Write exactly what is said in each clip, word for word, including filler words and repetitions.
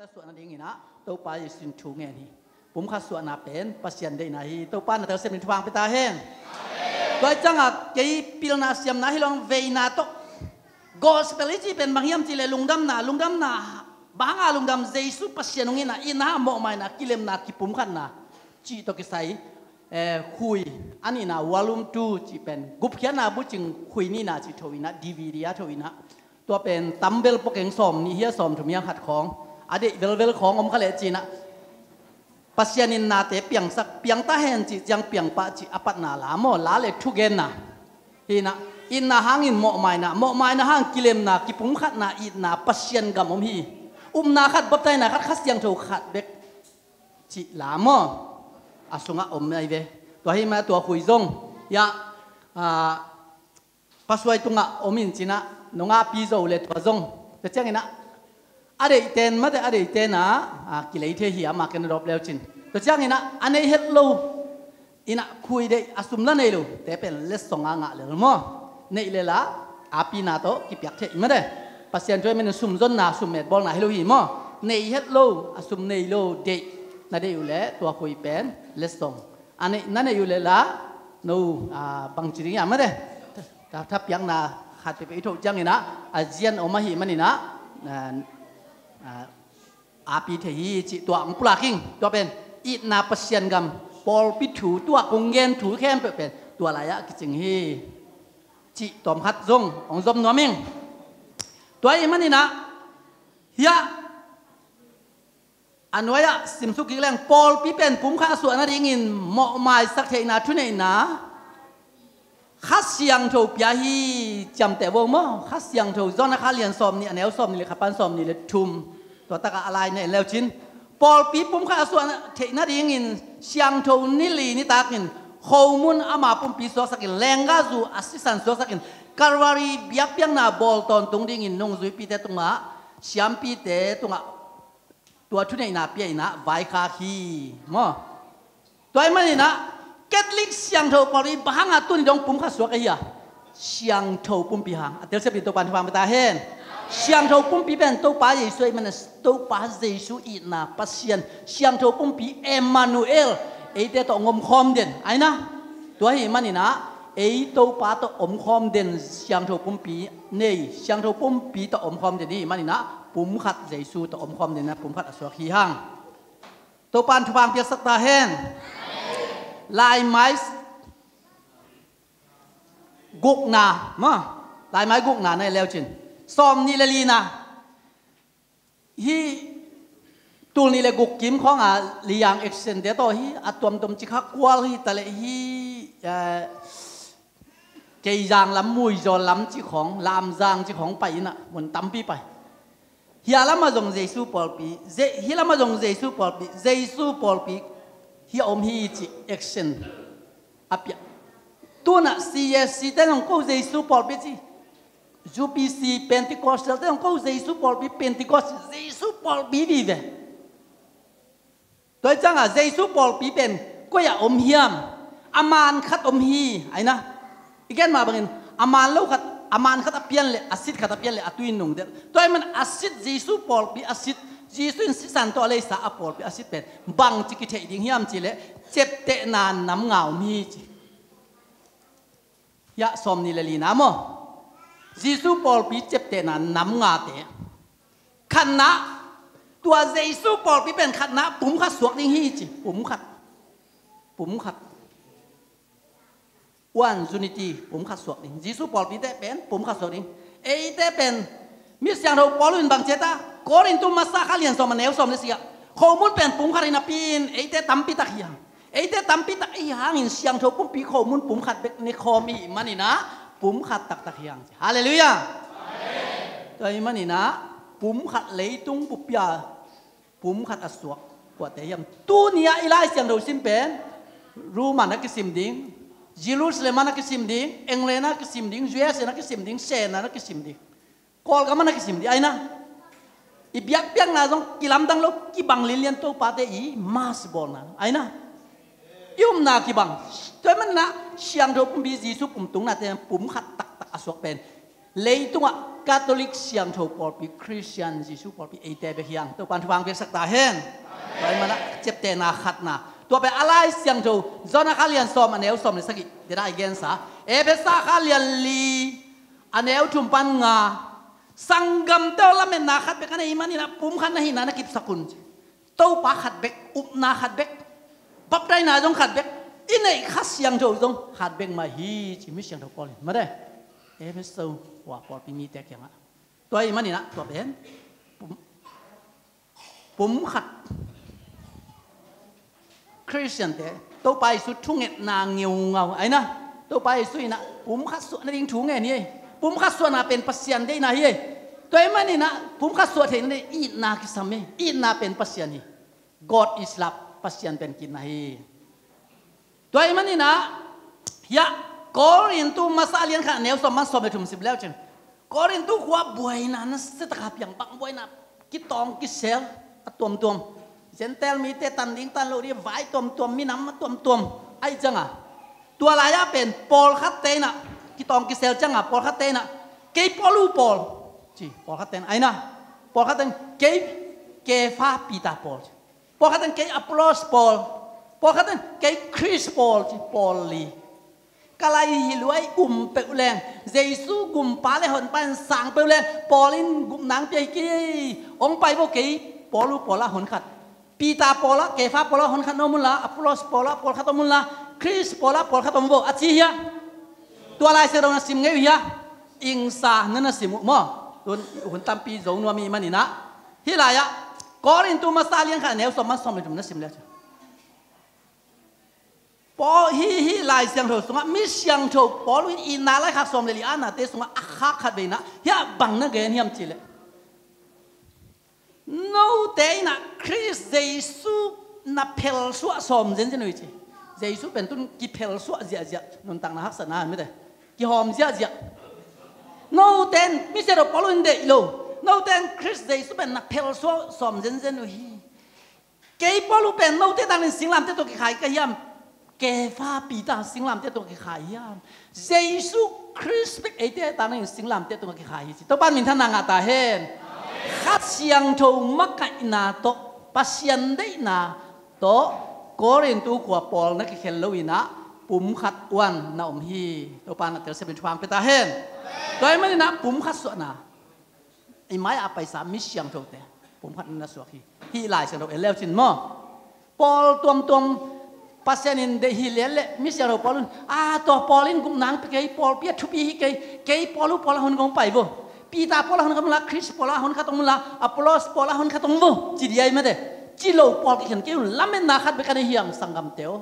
Suahna dingin ah Topa Jesu in thu ngen hi. Pumkhat suahna pen Pasian deihna hi. Topa na telsiam in thupha pia ta hen. Tua ciangah kei pilna siamna hi lo, veina tawh gospel i cih pen bang hiam cih leh lungdamna, lungdamna, bang hanga lungdam? Jesu Pasian hong itna, itna hang mawhmaina, kilemna, kipumkhatna cih tawh kisai, eh, khui a nihna, volume two cih pen gupkhiatna bucing khui nihna cih tho in ah, D V D a tho in ah, tua pen tambel pua keng, sawm nih hia, sawm thum hia khat khawng, a deih velvel khawng om kha leh ci-in ah, Pasian in nate piangsak, piang ta hen cih ciang piang pah cih a patna la maw, la le thugenna. Hi in ah, itna hangin mawhmaina, mawhmaina hang kilemna, kipumkhatna, itna, Pasian gam om hi. Upna khat, baptaina khat, Kha Siangtho khat bek cih la maw, a sungah om ahi ve. Tua hi mah, tua khui zong, ya, ah, pasuai tungah om in ci-in ah, nong api zo leh tua zong. Tua ciangin ah, a deihten mate, a deihten ah, a, kilei thei hi, ama ken a dawp leu cin. Tua ciangin ah, a nei het lo, in ah khui deih, a sum la nei lo te pen letsong a ngah lel maw. Neih lel ah, apina tawh kipiak theih mate. Pasian thu ahih manin sum zonna, sum metbawlna hi lo hi maw. Nei het lo, a sum nei lo deih na deih uh leh tua khui pen letsong. A neih, na neih uh leh la, no, a, bangci ding hiam mate. Tha, thapiakna khat peuhpeuh i thoh ciangin ah, a zian om ahih manin ah, a, a, api thei hi cih tua hong pulak ing. Tua pen itna, Pasian gam, pawlpi thu, tua kong gen thu khempeuh pen tua lai-ah kicing hi cih tawmkhat zong hong zom nuam ing. Tua ahih manin ah, hiah a nuai-ah simsuk kik leng, pawlpi pen pumkhat a suah nadingin mawhmaisak theihna, thuneihna Kha Siangtho pia hi. Ciamteh vo maw, Kha Siangtho, John a kha lian sawm nih, a neu sawm nih le khat pan sawm nih le thum, tua takah a lai na en leu cin, pawlpi pumkhat a suah theih nadingin siangtho ni li nitakin khomun ama pumpi suaksakin, lenggahzu a sisan suaksakin, Calvary biakpiakna bawl tawntung dingin nungzuipite tungah, siampite tungah tua thuneihna pia in ah vaikhak hi maw. Tua ahih manin ah, Catholic siangtho pawlpi bang hangah tuni dong pumkhat suak ahi a? Siangtho pumpi hang. A telsiam in Topa in thupha pia ta hen. Siangtho pumpi pen Topa Jesu ahih manin, Topa Jesu itna, Pasian, siangtho pumpi Emmanuel, eite tawh hong omkhawm den, ahi na. Tua ahih manin ah, ei Topa tawh omkhawm den siangtho pumpi nei, siangtho pumpi tawh omkhawm den i hih manin ah, pumkhat Jesu tawh omkhawm den in ah pumkhat a suak hi hang. Topa in thupha hong piaksak ta hen. Laimai gukna maw, Laimai gukna na en leu cin, sawm nih le lina. Hih tul nih le guk kim khawng a Liang action te tawh hih a tuamtuam ci kha kual hi ta leh hih, eh, Keizang lam, Muizawl lam ci khawng, Lamzang ci khawng pai in ah mun tampi pai. Hia lamah zong Jesu pawlpi, Je-, hia lamah zong Jesu pawlpi, Jesu pawlpi hia om hi cih action a piak. Tu-in ah C S C te zong ko Jesu pawlpi ci, U P C, Pentecostal te zong ko Jesu pawlpi, Pentecost, Jesu pawlpi vive. Tua hi ciangah Jesu pawlpi pen koi-ah om hiam? A man khat om hi, ahi na. I gen mah bangin, a man lo khat, a man khat a pian leh, a sit khat a pian leh, a tui in nungdelh. Tua ahih man a sit, Jesu pawlpi a sit, Jesu in sisan tawh a leisa a pawlpi a sit pen bangci kitheih ding hiam cih leh, ciaptehna nam nga om hi ci. Hiah sawm nih le lina maw? Jesu pawlpi ciaptehna nam ngate. Khatna, tua Jesu pawlpi pen khatna pumkhat suak ding hi ci. Pumkhat. Pumkhat. One unity, pumkhat suak ding. Jesu pawlpite pen pumkhat suak ding. Eite pen, mi siangtho Paul in bang ci hiam? Korintu masa kha lian sawm, a neu sawm le sia. Khomun pen pumkhat hi napi-in eite tampi tak hi hang. Eite tampi tak i hih hangin siangtho pumpi khomun pumkhat bek ne khawm i hih manin ah pumkhat taktak hi hang. Halleluiah. Tua ahih manin ah pumkhat leitung buppi-a pumkhat a suak kuate hiam? Tuni-ah i Lai Siangtho sim pen Roma na kisim ding, Jerusalem ah na kisim ding, England ah kisim ding, U S A na kisim ding, Sen ah na kisim ding. Kawlgam ah na kisim ding, ahi na. I biakpiakna zong kilamdang lo, kibang linlian, Topate i mass bawlna, ahi na. I upna kibang. Tua ahih manin ah siangtho pumpi Jesu pumtungnate pumkhat taktak a suak pen leitungah Catholic siangtho pawlpi, Christian Jesu pawlpi eite bek hi hang. Topa'n thupha piaksak ta hen. Tua ahih manin a ciaptehna khatna, tua pen a Lai Siangtho John a kha lian sawm a neu sawm le sagih, dena i gensa. Efesa a kha lian li a neu thum pan nga. Sanggamte aw, lametna khat bek a nei ahih manin a pum khat na hihna na kipsak un. Topa khat bek, upna khat bek, baptaisna zong khat bek, i neih Kha Siangtho zong khat bek mah hi ci, mi siangtho Paul in. Mate, Efesa khua pawlpi mite kiangah. Tua ahih manin a, tua pen pum, pum khat. Khristiante, Topa Jesu thungetna ngeungau ahi na. Topa Jesu in a pum khat suah nading thu ngen hi. Pum khat suahna pen Pasian deihna hi. Tua ahih manin a pum khat suah theihna ding itna kisam hi. Itna pen Pasian hi. God is love. Pasian pen ki-itna hi. Tua ahih manin a, hiah Korintu masa a lian khat a neu sawm pan sawm le thum sim le uh cin. Korintu khua buaina nasia taka piang, bang buaina, kitawng kisel a tuamtuam. Gentile mite tan ding tan loh ding, vai tuamtuam, minam a tuamtuam. Ahih ciangin a, tua lai-ah pen pawlkhatte in a, kitawng kisel ciangin a, pawlkhatte in a, kei Paul uh Paul ci, pawlkhatte in a, ahi na, pawlkhatte in kei Kefa Peter Paul ci. Pawlkhat in kei Apollos Paul, pawlkhat in kei Khrist Paul ci, Paul li. Ka lai hi luai um peuh leng, Jesu gumpa le honpa in sang peuh leng, Paul in gupna hong pia hi kei. Hong pai vo, kei Paul uh Paul ah honkhat, Peter Paul ah, Kefa Paul ah honkhat om unla, Apollos Paul ah pawlkhat om unla, Khrist Paul ah pawlkhat om vo a ci hi a. Tua Lai Siangtho na sim ngei uh hi a. Ing sa na na sim uh maw. Tun hun tampi zo nuam i hih manin a, hih lai-ah Korintu masa a lian khat a neu sawm pan sawm le thum na sim le uh cin. Paul, hih, hih Lai Siangtho sungah mi siangtho Paul in itna laikhak sawm le li a nate sungah a khak khat vei in a, hiah bang na gen hiam cih leh, note in a Khrist Jesu na phelsuah sawm zenzen uh hi ci. Jesu pen tun kiphelsuah ziahziah, nuntakna haksatna mite kihawm ziahziah. Note in, mi siangtho Paul in deih lo, note in Khrist Jesu pen na phelsuah sawm zenzen uh hi. Kei Paul uh pen note tangin singlamteh tungah kikhai ka hiam? Kefa Peter singlamteh tungah kikhai hiam? Jesu Khrist bek eite tangin singlamteh tungah kikhai hi ci. Topa'n minthanna ngah ta hen. Kha Siangtho makaihna tawh, Pasian deihna tawh, Korintu khua Paul na kikhel lo in a, pum khat uan na om hi. Topa'n a telsiam in thupha hong pia ta hen. Tua ahih manin a pum khat suahna, i mai-ah a paisa mi siangthote pum khat na suak hi. Hih Lai Siangtho en le uh cin maw. Pawl tuamtuam Pasian in deih hi lel leh mi siangtho Paul in, a, tua Paul in gupna hong pia kei, pawlpi ah thupi hi kei, kei Paul uh Paul ah hon kong pai vo. Peter Paul ah hon khat ung la, Khrist Paul ah hon khat ung la, Apollos Paul ah hon khat ung vo, ci ding ahi mate. Ci lo, Paul kikhen kei un, lametna khat bek a nei hi hang, sanggamte aw.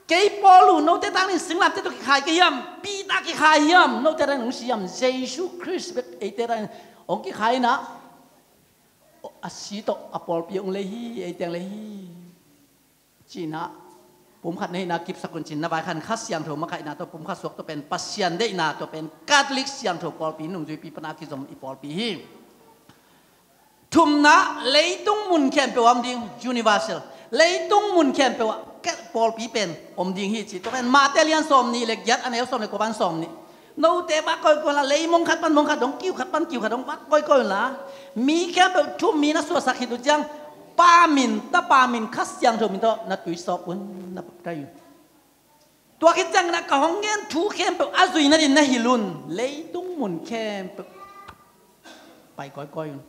Kei Paul uh note tangin singlamteh tawh kikhai ka hiam? Peter kikhai hiam? Note tangin hong si hiam? Jesu Khrist bek eite tangin hong kikhai in a, a si tawh a pawlpi hong lei hi, eite hong lei hi, ci-in a, pum khat na hihna kipsak un ci-in na vaikhak in, Kha Siangtho makaihna tawh pum khat suak, tua pen Pasian deihna, tua pen Catholic siangtho pawlpi, nungzuipi pan a kizom i pawlpi hi. Thumna, leitung mun khempeuh ah om ding, universal. Leitung mun khempeuh ah pawlpi pen om ding hi ci. Tua pen Mate lian sawmnih le giat, a neu sawm le kua pan sawmnih. Note vak kawikawi un la, lei mong khat pan mong khat dong, kiu khat pan kiu khat dong vak kawikawi un la. Mi khempeuh thu mi na suahsak khit uh ciang, Pa min, Tapa min, Kha Siangtho min tawh na tuisawp un, na baptize un. Tua khit ciangin a ka hong gen thu khempeuh a zui nading na hilh un. Leitung mun khempeuh pai kawikawi un.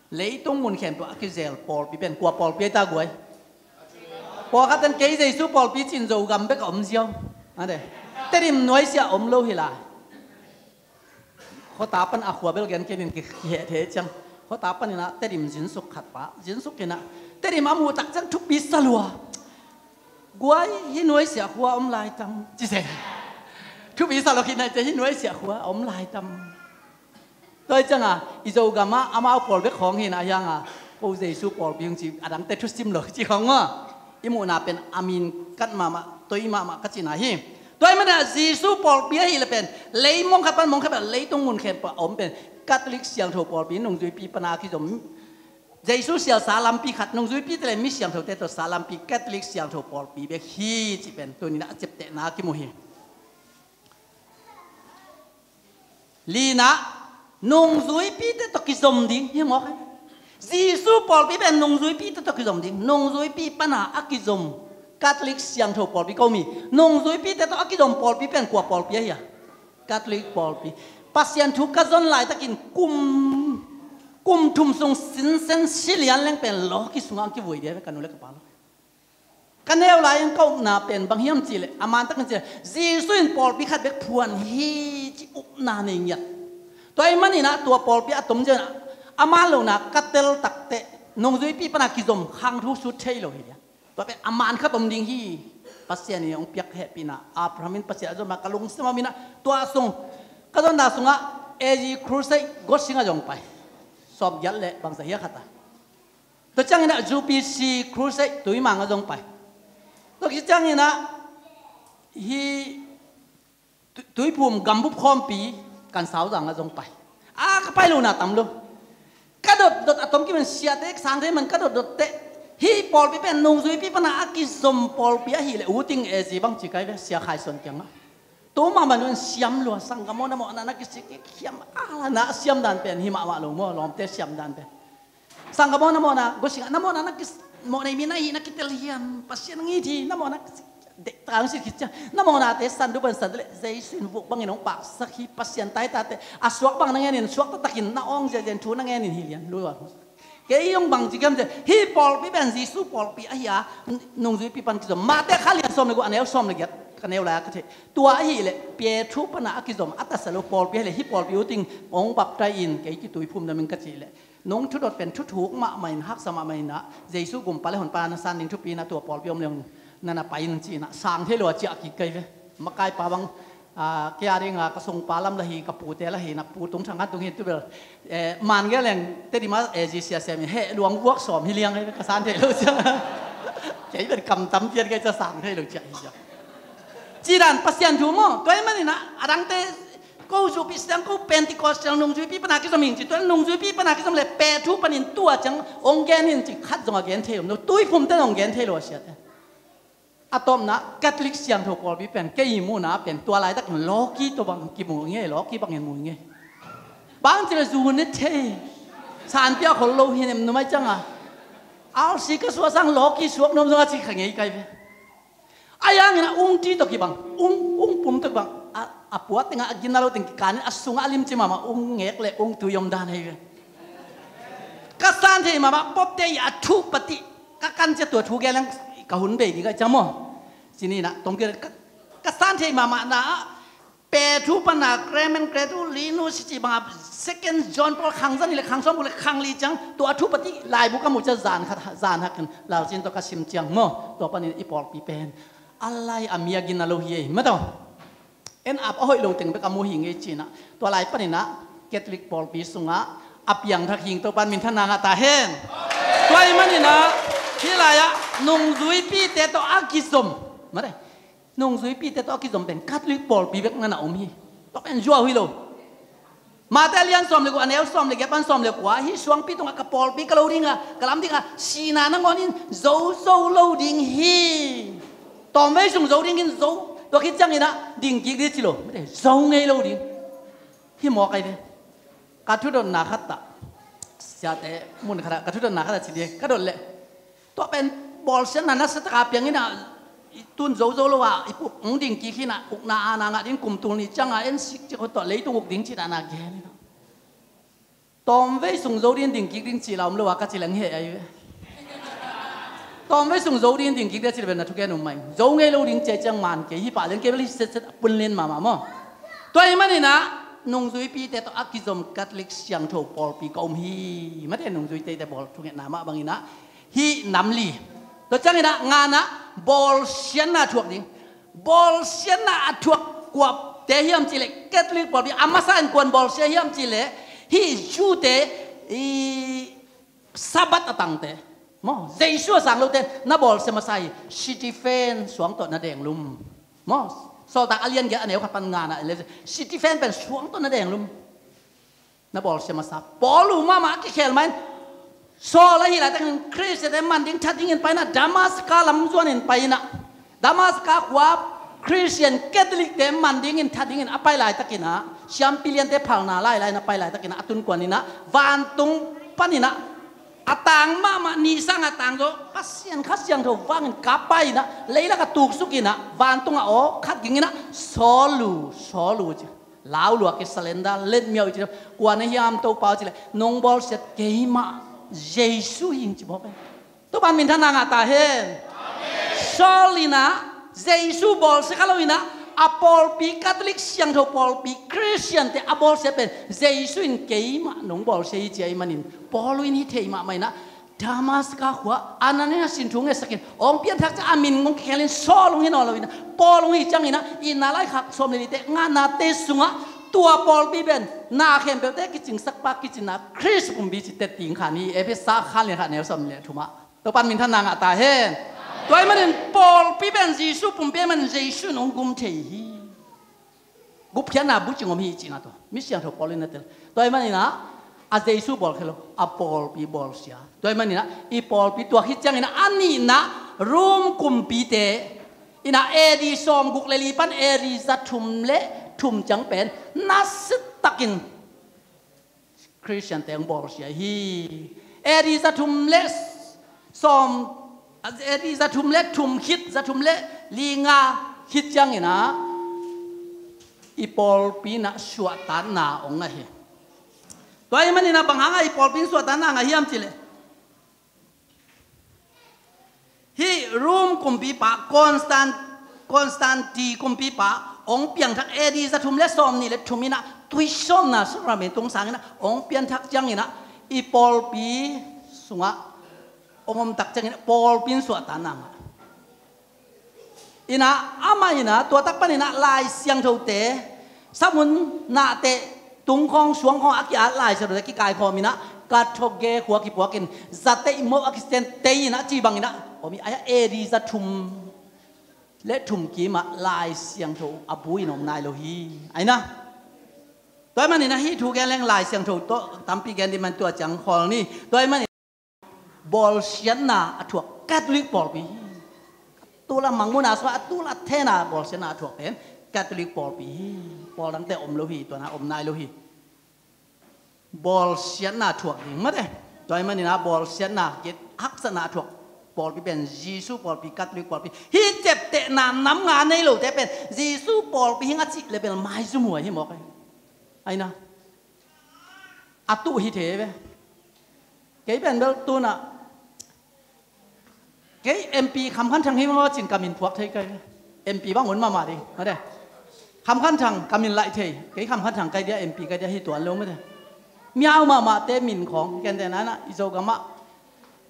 Leitung mun khempeuh a kizel pawlpi pen kua pawlpi ahi ta guai? Pawlkhat in kei Jesu pawlpi ci-in Zogam bek a om ziau. Ade. Tedim nuaisiah om lo hi lai. Khuata pan a khua bel gen kei ning, kiheh thei ciang. Khuata panin a Tedim zinsuk khat pa, zinsuk in a, Tedim a muh tak ciang thupi sa lua. Guai, hih nuaisiah khua om lai tam, ci se. Thupi sa lua khit na ci, hih nuaisiah khua om lai tam. Tua hi ciang a, i Zogam ah amau pawl bek khawng hi na hiang a, ko Jesu pawlpi hong ci, a dangte thusim lo ci khawng maw. I muhna pen a min kat mahmah, toi mahmah ka cihna hi. Tua ahih manin a Jesu pawlpi ahih leh pen, lei mong khat pan mong khat pan leitung mun khempeuh a om pen, Catholic siangtho pawlpi, nungzuipi pan a kizom, Jesu sialsa lampi khat, nungzuipite le mi siangthote tawh sa lampi, Catholic siangtho pawlpi bek hi cih pen tuni-in a ciaptehna kimu hi. Lina, nungzuipite tawh kizom ding hi mawk hi. Jesu pawlpi pen nungzuipite tawh kizom ding. Nungzuipi pana a kizom Catholic siangtho pawlpi ko mi. Nungzuipite tawh a kizom pawlpi pen kua pawlpi ahi a? Catholic pawlpi. Pasian thu ka zon laitakin kum, kum thum sung sinsen silian leng pen lawki sungah ang kivui dia ka nu le ka pa lo. Ka neu lai-in ka upna pen bang hiam cihleh, a mantakin cihleh, Jesu in pawlpi khat bek phuan hi ci upna nei ngiat. Tua ahih maninah tua pawlpi a tom cianah a man lohna ka tel takteh nungzuipi pana kizom khang thu sut thei lo hi lian. Tua pen a man khat om ding hi. Pasian in hong piak hehpihna, Abraham in Pasian a zon ma ka lungsim a minah tua sung ka zonda sungah A G Crusade Gossing a zong pai. Sawm giat le bangsa hia khata. Tua cianginah U P C Crusade Tuimang a zong pai. Tua khit cianginah hi Tu- Tuiphum gambup khawmpi kan sauzang a zong pai. A ka pai lona tam lo. Ka dotdot a tom kiman siate sang thei man ka dotdot teh. Hi pawlpi pen nungzuipi pana a kizom pawlpi ahileh uting A G bang ci kai ve sia khai suan kiangah. Tu mahmah nuan siam lua sang ka mawh na mawhna na kisik khiam a lana siam dan pen hi mahmah lo maw lawmte siam dan pen. Sang ka mawh na mawhna Gossing ah na mawhna na kis mawh nei mi na hi na kitel hiam Pasian ngit hi na mawhna kisik dek tang sit khit ciang na mawhnate san duban san le Jesu in vuk bangin hong paksak hi Pasian taitate a suak bang na ngenin suak taktakin na awng ziazian thu na ngenin hi lian lua. Kei hong bang ci kiam cia hi pawlpi pen Jesu pawlpi ahi a nungzuipi pan kizom mate kha lian sawm le guk a neu sawm le giat ka neu lai a ka thei. Tua ahileh Petru pana a kizom a tasa lo pawlpi ahileh hi pawlpi uting hong baptai in kei kituiphum na ming ka cih leh nung thudot pen thuthuk mahmah in haksa mahmah inah Jesu gumpa le honpa na san ding thupi na tua pawlpi om leng nana pai in cinah sang thei lo a ciah kik kai ve. Makaipa bang a, kei a dinga ka sungpa lam la hi ka pute la hi na pu tung thang khan tung hi tu bel. Eh, man ge leng te di ma A G sia sem hi heh luang vuak sawm hi liang hi ka san thei lo ciang. Kei bel kam tam pian kei ca sang thei lo ciah hi ciang. Cidan Pasian thu maw tua hi maninah a dangte ko zupi siang ko Pentecost siang nungzuipi pana kizom hing ci tua nungzuipi pana kizom le Petru panin tua ciang ong gen hin ci khat zong a gen thei om no tuiphum te zong gen thei lo a siate. A tawpna Catholic siangtho pawlpi pen kei muhna pen tua laitakin lawki tua bang kimu nge lawki bangin mu nge. Bang ci le zu ne thei sanpia khol lo hi nem numai cianga. Alsi ka suah sang lawki suak nuam zong a ci kha ngei kai ve. A yangin a ung ti tawh kibang ung ung pum tawh kibang a puat tengah a gina lo teng kikanin a sungah a limci mahmah ung ngek le ung tui om dan hei ve. Ka san thei mahmah popte i a thu patih ka kan cia tua thu geleng ka hun bei ding ka cia maw? Cininah tongkir ka san thei mahmah na ah Petru pana Clement Cretu Linus cih banga Second John Paul khang zan hi le khang sawm le khang li ciang tua a thu patih laibu ka mu cia zan khat zan hakin laucin tua ka sim ciang maw tua panin i pawlpi pen a lai a mi a gina lo hi ei mataw. En ap a hoih lo teng bek a mu hi ngei cinah tua lai paninah Catholic pawlpi sungah a piangthak hing to pan minthanna ngah ta hen. Tua hi maninah hih lai-ah nungzuipite tawh a kizom mare nungzuipite tawh a kizom pen Catholic pawlpi bek nana om hi. Tua pen zuau hi lo. Mate a lian sawm le guk a neu sawm le giat pan sawm le kua hi suangpi tungah ka pawlpi ka lo dinga ka lam dinga sihna nangawn in zo zo lo ding hi. Tawmvei sung zo dingin zo tua khit cianginah dingkik dih ci lo mate zo ngei lo ding. Hi maw kai ve. Ka thudotna khat ah siate mun khat ah ka thudotna khat ah ci ding ka dot leh tua pen bawlsiatna na sa taka piang inah i tun zo zo lo ah i puk hong ding kik hinah ukna ana ngah ding kum tul nih cianga en sik ciak hot tawh leitung uk ding cinah na gen inah tawmvei sung zo ding ding kik ding cih la om lo ah ka ci leng heh ahi ve. Tawmvei sung zo ding ding kik ding a ci le pen na thugen um mai zo ngei lo ding cia ciang man kei hi pah lian kei bel hi setset a pun len mahmah maw? Tua hi maninah nungzuipite tawh a kizom Catholic siangtho pawlpi ka um hi mate nungzuite te bawl thungetna mah banginah hih nam li. Tua cianginah nganah bawlsiatna thuak ding. Bawlsiatna a thuak kuapte hiam cihleh Catholic pawlpi a masa in kuan bawlsia hiam cihleh hih Jew-te i Sabbath a tangte maw Jesu a sang lote na bawlsia masa hi. Stephen suang tawh na denglum maw? Sawltak a lian giat a neu khat pan nganah Stephen pen suang tawh na denglum. Na bawlsia masa Paul uh mahmah a kikhel mahin Saul ahi laitakin Khristiante man ding that dingin painah Damaska lam zuanin painah Damaska khua Khristian Catholic-te man dingin that dingin a pai laitakinah Siampi liante phalna lailai na pai laitakin ah, a tun kuan in ah, vantung panin ah, a tang mahmah ni sangin a tang zaw Pasian Kha Siangtho vangin kap pai in ah, leilak ah tuksuk in ah, vantung ah aw khat ging in ah, Saul uh, Saul uh ci. Lau lua kei, surrender, let me out ci. Kua na hiam Topa aw ci leh, nong bawlsiat keimah Jesu hi ing ci mawk e. Topa'n minthanna ngah ta hen. Saul in ah Jesu bawlsia kha lo in ah, a pawlpi, Catholic siangtho pawlpi, Christian te a bawlsia pen Jesu in keimah nong bawlsia hi ci ahih manin, Paul in hih thei mahmah in ah, Damaska khua Anania sin thu ngetsakin, hong pianthak ciang a min hong kikhelin Saul hong hi nawn lo in ah, Paul hong hi ciangin ah, Itna laikhak sawm le nihte ngahna te sungah tua pawlpi pen na khempeuhte kicingsak pa, kicinna Khrist pumpi ci tetti khan hi, Efesa khan lian khat neu sawm le thum ah. Topa'n minthanna ngah ta hen. Tua ahih manin pawlpi pen Jesu pumpi ahih manin Jesu in hong gum thei hi. Gupkhiatna bucing om hi cihna tua mi siangtho Paul in a tel. Tua ahih manin ah, a Jesu bawl kha lo, a pawlpi bawlsia. Tua ahih manin ah, i pawlpi tuak hi ciangin ah, a nihna Rom kumpite in ah, A D sawm guk le li pan A D za thum le thum ciang pen nasia takin Christian te hong bawlsia hi. A D za thum le sawm, A D za thum le thum khit, za thum le li nga khit ciangin ah, i pawlpi in ah suahtakna hong ngah hi. Tua ahih manin ah, bang hangah i pawlpi in suahtakna ngah hiam ci leh, hih Rom kumpipa, Constan-, Constantine kumpipa hong piangthak A D za thum le sawm nih le thum in ah, tuisawmna sakrament tung sangin ah hong pianthak ciangin ah, i pawlpi sungah hong om tak ciangin ah, pawlpi in suahtakna ngah. In ah, amah in ah, tua tak panin ah, Lai Siangthote, samun nahte, tungkhawng suangkhawng a ki-at Lai Siangthote kikaikhawm in ah, Catholic khua kipuakin, zateih moh a kisian tei in ah, ci bangin ah om hi. A, A D za thum le thum kim ah Lai Siangtho a bu in om nai lo hi. Ai na. Tua ahih manin ah, hih thu gen leng Lai Siangtho tawh tampi gen ding man, tua ciang khawl ni. Tua ahih manin bawlsiatna a thuak Catholic pawlpi hi. Tua la mangmuhna sungah a tua la thena bawlsiatna a thuak pen Catholic pawlpi hi. Pawl dangte om lo hi, tua na om nai lo hi. Bawlsiatna a thuak ding mate. Tua ahih manin ah bawlsiatna, kei haksatna a thuak pawlpi pen Jesu pawlpi, Catholic pawlpi. Hih ciaptehna nam nga nei lote pen Jesu pawlpi hi ing a cih le bel maizum huai hi mawk e. Ai na. A tuh hi thei ve. Kei pen bel tu-in ah, kei M P Kham Khan Thang hi maw cin ka min phuak thei kei. M P bang hun mahmah ding mate. Kham Khan Thang ka min laih thei. Kei Kham Khan Thang kei dia, M P kei dia, hi tuan lo mate. Mihau mahmahte min khawng, kei te na na, i Zogam ah,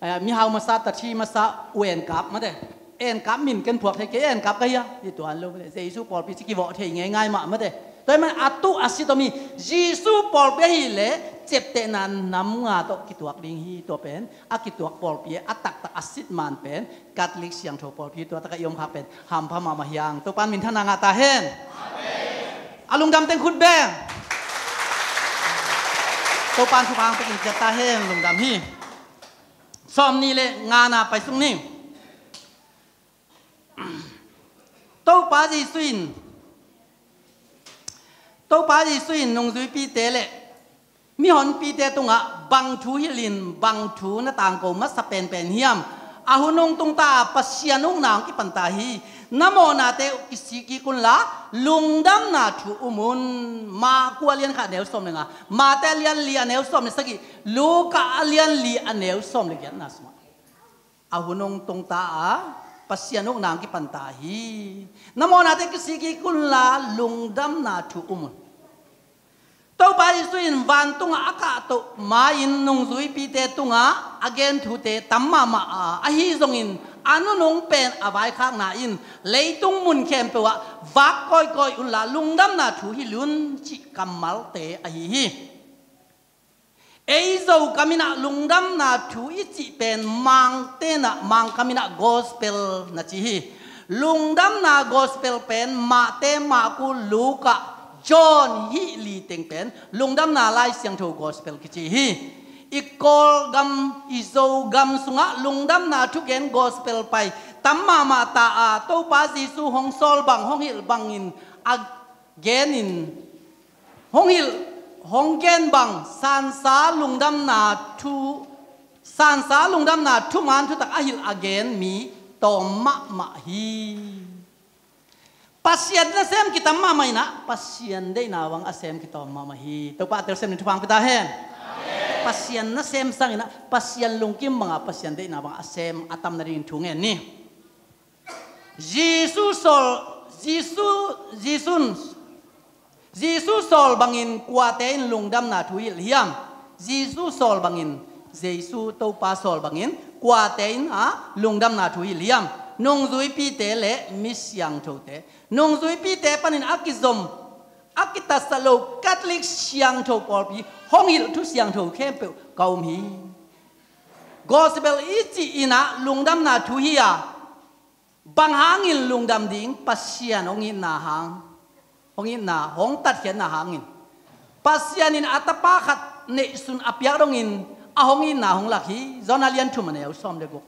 eh, mihau masa, tathi masa, U N kap mate. En kap min ken phuak thei kei, en kap ka hia, hi tuan lo mate. Jesu pawlpi ci kivawh thei ngeingai mah mate. Tua ahih manin a tuh a sit om hi. Jesu pawlpi ahih leh ciaptehna nam nga tawh kituak ding hi. Tua pen a kituak pawlpi a taktak a sit man pen Catholic Siangtho pawlpi, tua takah i om khak pen hampha mahmah hi hang. Topa'n minthanna ngah ta hen. A lungdam teng khut beng. Topa'n thupha hong pia kim ciat ta hen, lungdam hi. Sawm nih le ngana pai suk ni. Topa Jesu in, Topa Jesu in nungzuipite le mihonpite tungah bang thu hilhin, bang thu na tangko masa penpen hiam? A hun hong tung ta a, Pasian ukna hong kipan ta hi. Na mawhnate uh kisik kik unla, lungdamna thu um un. Marku a lian khat a neu sawm le nga, Mate a lian li a neu sawm le sagih, Luka a lian li a neu sawm le giatna sungah. A hun hong tung ta a, Pasian ukna hong kipan ta hi. Na mawhnate kisik kik unla, lungdamna thu um un. Topa Jesu in vantungah a kahtoh ma-in nungzuipite tungah a gen thute tam mahmah a, ahi zongin a nunung pen a vaikhakna in, leitung mun khempeuh ah vak kawikawi unla, lungdamna thu hilh un, cih kammalte ahi hi. Ei Zokam in ah lungdamna thu i cih pen Mangte in ah, Mangkam in ah gospel na ci hi. Lungdamna gospel pen Mate, Marku, Luka, John hih li teng pen lungdamna Lai Siangtho gospel kici hi. I Kawlgam, i Zogam sungah lungdamna thugen gospel pai tam mahmah ta a, Topa Jesu hong sawl bang, hong hilh bangin a genin Hong hilh, hong gen bang, sansa lungdamna thu, sansa lungdamna thuman thutak a hilh a gen mi tawm mahmah hi. Pasian nasem kitam mahmah inah, Pasian deihna bang a sem kitawm mahmah hi. Topa a telsiam in thupha hong pia ta hen. Pasian nasem sang inah, Pasian lungkim banga Pasian deihna banga a sem a tam nadingin thu ngen ni. Jesu sawl, Jesu, Jesu'n, Jesu sawl bangin kuate in lungdamna thu hilh hiam? Jesu sawl bangin, Jesu Topa sawl bangin kuate in a lungdamna thu hilh hiam? Nungzuipite le mi siangthote. Nungzuipite panin a kizom, a kitatsa lo Catholic siangtho pawlpi hong hilh thu siangtho khempeuh ka um hi. Gospel i cih inah lungdamna thu hi a, bang hangin lungdam ding? Pasian hong itna hang, hong itna, hong tatkhiatna hangin. Pasian in a tapa khat neihsun a piak dongin a hong itna hong lak hi. John a lian thum a neu sawm le guk.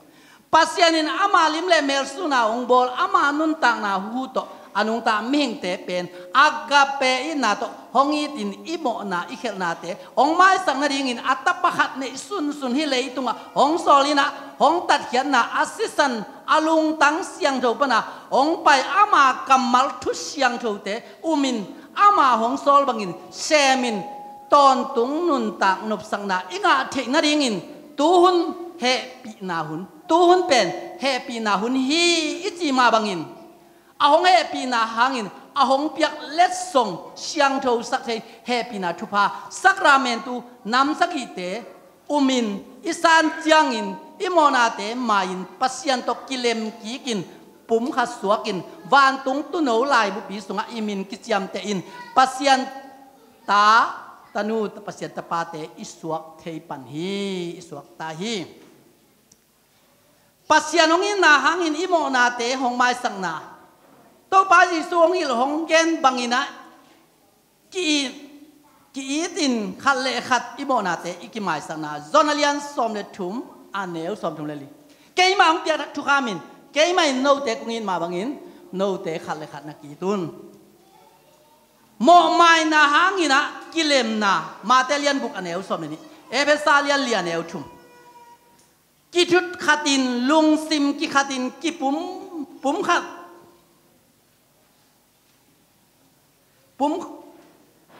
Pasian in ama lim le mel sun a hong bawl, ama nuntakna hu tawh a nungta mihingte pen agape itna tawh hong itin i mawhna i khelhnate hong maisak nadingin a tapa khat neih sunsun hih leitungah hong sawl inah, hong tatkhiatna a sisan a lungtang siangtho pana hong pai, ama kammal thu siangthote umin, ama hong sawl bangin semin, tawntung nuntak nopsakna i ngah theih nadingin tuhun hehpihna hun, tuhun pen hehpihna hun hi i ci mah bangin, a hong hehpihna hangin a hong piak letsong siangthosak thei hehpihna thupha sakramentu nam sagihte umin, i san ciangin i mawhnate mai-in Pasian tawh kilem kikin pumkhat suakin vantung tuuno laibupi sungah i min kiciamtehin Pasian ta, tanu, Pasian tapate i suak thei pan hi, i suak ta hi. Pasian hong itna hangin i mawhnate hong maisakna. Topa Jesu hong hilh hong gen banginah ki-it, ki-itin khat le khat i mawhnate i kimaisakna. John a lian sawm le thum, a neu sawm thum le li. Keimah hong piak thukhamin, keimah in note kong it mah bangin note khat le khat na ki-it un. Mawhmaina hanginah kilemna. Mate lian guk a neu sawm le nih. Efesa lian li a neu thum. Kithut khatin, lungsim kikhatin, kipum, pumkhat, pum,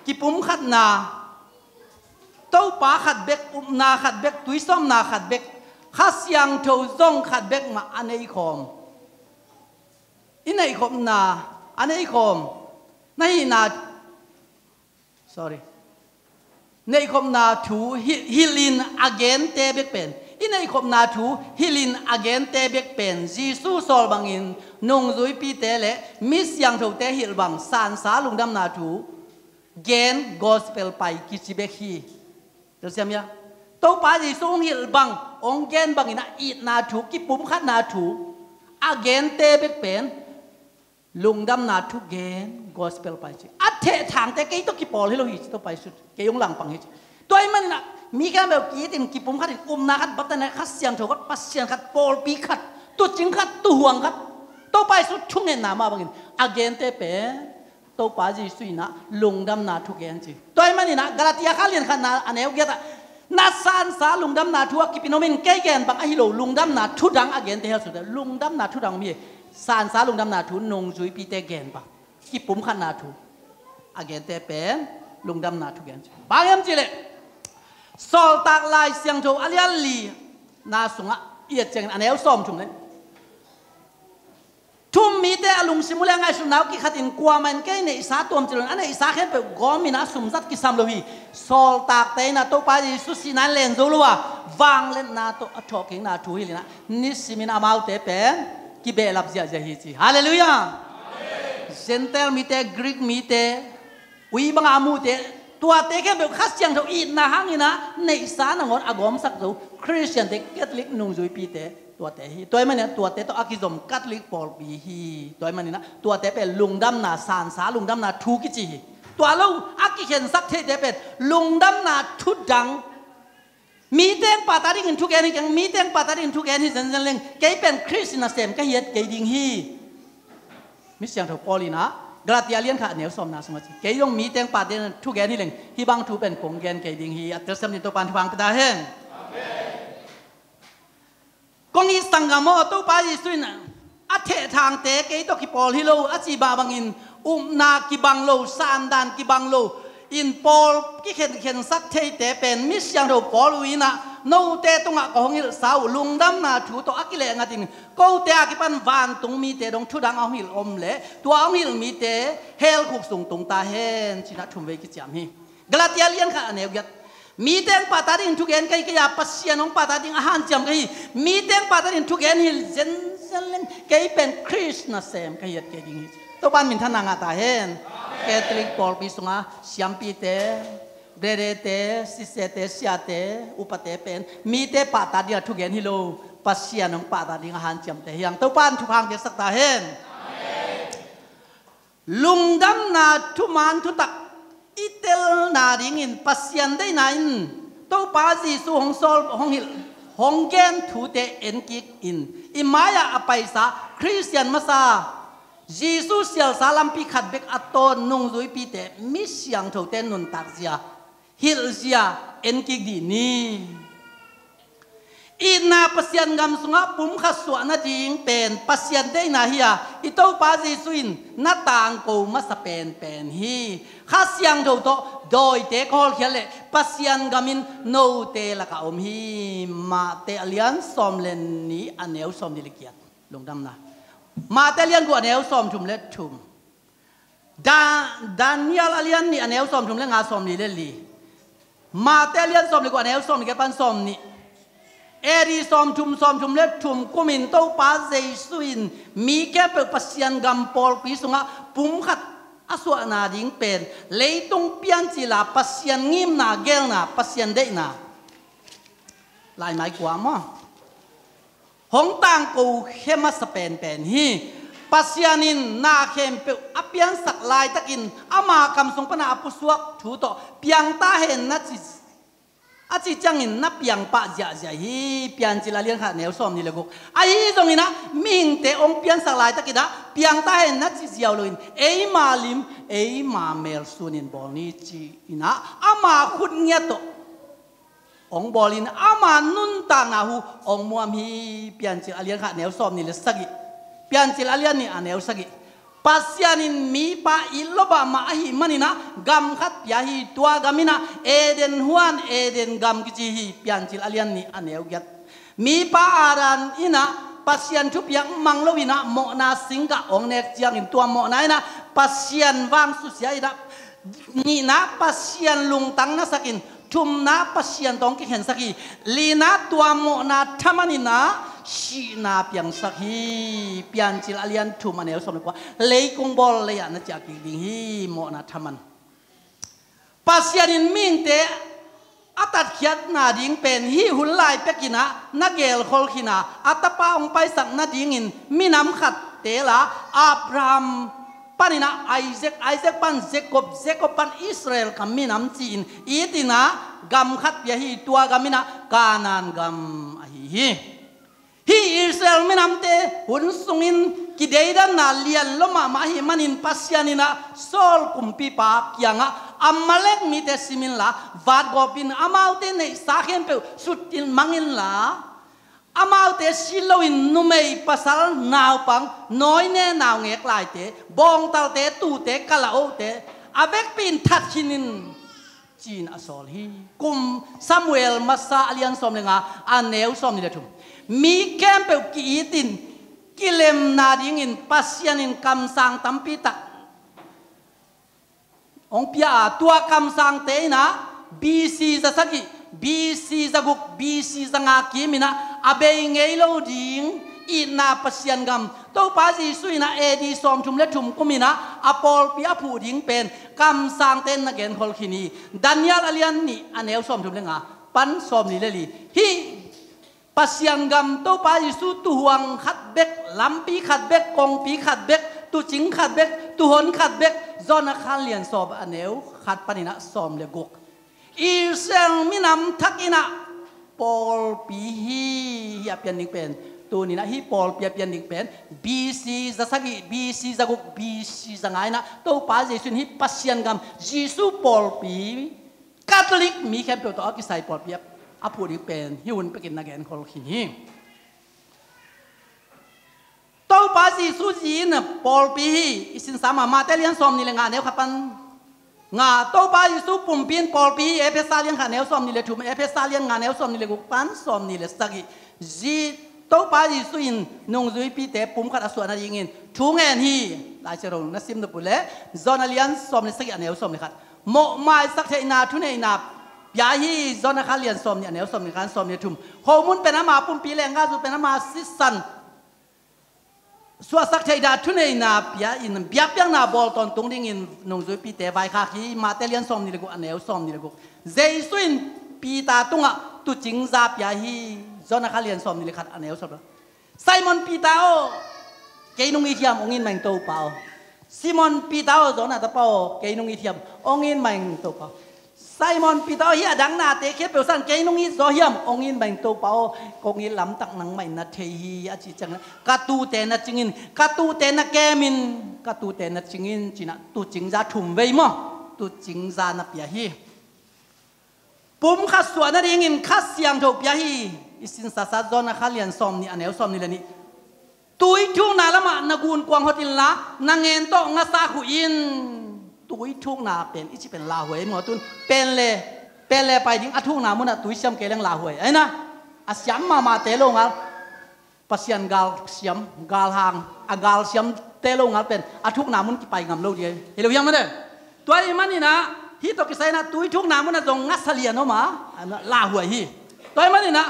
kipumkhatna, Topa khat bek, upna khat bek, tuisawmna khat bek, Kha Siangtho zong khat bek mah a neikhawm. I neihkhopna a neikhawm na hihna, sorry, neihkhopna thu hi-, hilhin a gente bek pen, i neihkhopna thu hilhin a gente bek pen Jesu sawl bangin nungzuipite le mi siangthote hilh bang sansa lungdamna thu gen, gospel pai kici bek hi. Telsiam hia? Topa Jesu hong hilh bang, hong gen bangin a itna thu, kipumkhatna thu a gente bek pen lungdamna thu gen, gospel pai ci. A thehthangte kei tawh kipawl hi lo hi ci, Topa Jesu, kei hong langpang hi ci. Tua ahih maninah mi khempeuh ki-itin, kipumkhatin, upna khat, baptisna khat, Kha Siangtho khat, Pasian khat, pawlpi khat, tuucing khat, tuuhuang khat, Topa Jesu thungetna mah bangin a gente pen Topa Jesu inah lungdamna thu gen ci. Tua ahih maninah Galatia kha lian khatna a neu giatah, na sansa lungdamna thu a kipin om in, kei gen bang ahi lo, lungdamna thu dang a gente hel sute, lungdamna thu dang om hi. Sansa lungdamna thu nungzuipite gen bang, kipumkhatna thu a gente pen lungdamna thu gen ci. Bang hiam cihleh Sawltak Lai Siangtho a lian lina sungah i et ciangin a neu sawm thum le thum, mite a lungsim uh le a ngaihsutna uh kikhatin, kuamah in kei neihsa tuam ci loin a neihsa khempeuh gawmin a sumzat kisam lo hi. Sawltakte inah Topa Jesu sihna in len zo lo a, vangliatna tawh a thawhkikna thu hilhinah nisimin amaute pen kibehlap ziahziah hi ci. Halleluiah. Gentile mite, Greek mite, ui banga a mute, tuate khempeuh Kha Siangtho itna hanginah neihsa nangawn a gawmsak zo Khristiante, Catholic nungzuipite tuate hi. Tua ahih manin tuate tawh a kizom Catholic pawlpi hi. Tua ahih maninah tuate pen lungdamna, sansa lungdamna thu kici hi. Tua lo a kikhensak theite pen lungdamna thu dang, mi teng pata dingin thugen hi keng, mi teng pata dingin thugen hi zenzen leng, kei pen Khrist nasem ka hiat kei ding hi. Mi Siangtho Paul inah Galatia lian khat a neu sawmna sungah ci, kei zong mi teng pahtawi ding thugen hi leng hih bang thu pen kong gen kei ding hi. A telsiam dingin Topa'n thupha hong pia ta hen. Kong it sanggam aw, Topa Jesu in a thehthangte kei tawh kipawl hi lo a cih mah bangin upna kibang lo, sandan kibang lo in pawl kikhenkhensak theite pen mi siangtho Paul uh in ah note tungah ka hong hilhsa uh lungdamna thu tawh a kileh ngatin kote a kipan vantung mite dong thudang a hong hilh om leh tua a hong hilh mite hell khuk sung tung ta hen ci-in ah thumvei kiciam hi. Galatia lian khat a neu giat. Mi teng pahtawi dingin thugen ka hi kei a, Pasian hong pahtawi ding a hanciam ka hi. Mi teng pahtawi dingin thugen hi zenzen leng kei pen Khrist nasem ka hi, et kei ding hi. Topa'n minthanna ngah ta hen. Catholic pawlpi sunga siampite, bredete, sisete, siate, upate pen mite pahtawi ding a thugen hi lo, Pasian hong pahtawi ding a hanciamte hi hang. Topa'n thupha hong piaksak ta hen. Lungdamna thuman thutak i telna dingin Pasian deihna in Topa Jesu hong sawl, hong hilh, hong gen thute en kik in i mai-ah a paisa Khristian masa, Jesu sialsa lampi khat bek a tawn nungzuipite mi siangthote nuntak zia, hilh zia en kik dih ni. Itna Pasian gam sungah pumkhat suah nading pen Pasian deihna hi a, i Topa Jesu in na tangko masa penpen hi. Kha Siangtho tawh dawite ka hawlkhiat leh Pasian gam in note lakah om hi. Mate a lian sawm le nih a neu sawm nih le giat. Lungdamna. Mate a lian guk a neu sawm thum le thum. Da-, Daniel a lian nih a neu sawm thum le nga, sawm nih le li. Mate a lian sawm le guk a neu sawm le giat pan sawm nih. A D sawm thum, sawm thum le thum kumin Topa Jesu in mi khempeuh Pasian gam pawlpi sungah pumkhat a suahna ding pen leitung piancil a Pasian ngimna, gelna, Pasian deihna. Laimai kua maw? Hong tangko khia masa penpen hi. Pasian in na khempeuh a piansak laitakin ama kam sung pana a pusuak thu tawh piang ta hen na ci, a ci ciangin na piang pah ziahziah hi. Piancil a lian khat a neu sawm nih le guk. Ahi zongin ah mihingte hong piansak laitakin ah piang ta hen na ci ziau loin eima lim, eima mel sunin bawl ni ci-in ah ama khut ngiat tawh hong bawlin ama nuntakna hu hong muam hi. Piancil a lian khat a neu sawm nih le sagih. Piancil a lian nih a neu sagih. Pasian in mipa it lua mahmah ahih manin ah gam khat pia hi. Tua gam in ah Eden huan, Eden gam kici hi. Piancil a lian nih a neu giat. Mipa Adam in ah Pasian thupiak mang loin ah mawhna singgah hong nek ciangin tua mawhna in ah Pasian vang susia in ah, nihna Pasian lungtang nasakin, thumna Pasian tawh hong kikhensak hi. Lina tua mawhna thaman in ah sihna piangsak hi. Piancil a lian thum a neu sawm le kua. Lei kong bawl lei-ah na ciah kik ding hi. Mawhna thaman. Pasian in mihingte a tatkhiatna ding pen hih hun lai pekin ah na gelkhol khin a, a tapa hong paisak nadingin minam khat teel a, Abraham panin ah Isaac, Isaac pan Jacob, Jacob pan Israel ka minam ci-in itin ah gam khat pia hi. Tua gam in ah Kanaan gam ahi hi. Hih Israel minamte hun sungin kideidanna lian lua mahmah ahih manin Pasian in ah Saul kumpipa kiangah Amalek mite sim inla, vatgawpin amaute neihsa khempeuh suttin mang inla, amaute si loin numei, pasal, naupang, nawine, naungek laite, bawngtalte, tuute, kalaohte a vekpi in that khin in, ci-in a sawl hi. Kum Samuel masa a lian sawm le nga a neu sawm nih le thum. Mi khempeuh ki-itin kilemna dingin Pasian in kamsang tampi tak hong pia a, tua kamsangte in ah B C za sagih, B C za guk, B C za nga kimin ah a bei ngei lo ding itna Pasian gam Topa Jesu in ah A D sawm thum le thum kumin ah a pawlpi a phuh ding pen kamsangte in na genkhol khin hi. Daniel a lian nih a neu sawm thum le nga pan sawm nih le li. Hih Pasian gam Topa Jesu tuhuang khat bek, lampi khat bek, kongpi khat bek, tuucing khat bek, tuuhon khat bek, Jonah khan lian sawm a neu khat panin ah sawm le guk. Israel minam thak in ah pawlpi hi. Hih a pian ding pen Tuni-in ah hih pawlpi a pian ding pen B C za sagih, B C za guk, B C za nga-in ah Topa Jesu in hih Pasian gam, Jesu pawlpi, Catholic mi khempeuh tawh a kisai pawlpi a, a phuh ding pen hih hun pekin na genkhol khin hi. Topa Jesu zi in pawlpi hi. I sinsa mah Matthai lian sawmnih le nga, neu khat pan nga. Topa Jesu pumpi in pawlpi hi. Efesa lian khat, neu sawmnih le thum, Efesa lian nga, neu sawmnih le guk pan sawmnih le sagih. Zi, Topa Jesu in nungzuipite pum khat a suah nadingin thu ngen hi. Lai Siangtho na sim nop uh leh John a lian sawm le sagih, a neu sawm le khat. Mawhmaisak theihna thuneihna pia hi. John a kha lian sawmnih, a neu sawmnih le khat, sawmnih le thum. Khomun pen ama pumpi, lenggahzu pen ama sisan, suahsak theihna thuneihna pia in biakpiakna bawl tawntung dingin nungzuipite vaikhak hi. Matthai lian sawmnih le guk, a neu sawmnih le guk. Jesu in Peter tungah tuucing za pia hi. John a kha lian sawmnih le khat, a neu sawm le, Simon Peter aw, kei nong it hiam? Hong it mah ing Topa aw. Simon Peter aw, Jonah tapa aw, kei nong it hiam? Hong it mah ing Topa aw. Simon Peter aw, hih a dang nate khempeuh sang kei nong it zaw hiam? Hong it mah ing Topa aw. Kong it lamtak nangmah in na thei hi, a cih ciangin, ka tuute na cing in, ka tuute na kem in, ka tuute na cing in, ci-in ah tuucing za thum vei maw, tuucing za na pia hi. Pum khat suah nadingin Kha Siangtho pia hi. I sinsasa John a kha lian sawmnih, a neu sawmnih le nih. Tui thukna lamah na gunkuang hot inla, na ngen tawh ngasa khuh in. Tui thukna pen i cih pen lauhuai maw, tun pen le, pen le pai ding, a thukna munah tui siam kei leng lauhuai. Aina, a siam mahmahte lo ngal, Pasian gal siam, gal hang, a gal siamte lo ngal pen a thukna mun kipai ngam lo ding hi lo hiam maw te. Tua ahih manin ah hih tawh kisai in ah tui thukna munah zong ngasa lian om a, a lauhuai hi. Tua ahih manin ah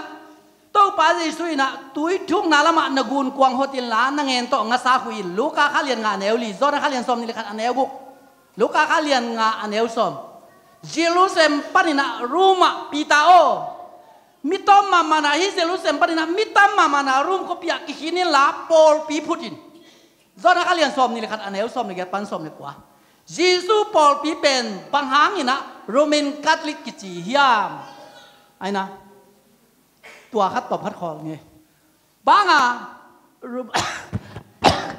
Topa Jesu in ah tui thukna lamah na gunkuang hot inla, na ngen tawh ngasa khuh in. Luka kha lian nga, a neu li, John a kha lian sawmnih le khat, a neu guk. Luka kha lian nga, a neu sawm. Jerusalem panin ah Rome ah Peter aw, mi tawm mahmah na, hih Jerusalem panin ah mi tam mahmah na Rome khuapi ah kikhin inla, pawlpi phut in. John a kha lian sawmnih le khat, a neu sawm le giat pan sawm le kua. Jesu pawlpi pen bang hangin ah Roman Catholic kici hiam? Aina, tua khat tawm khat khawl ngei. Bang a Rom-,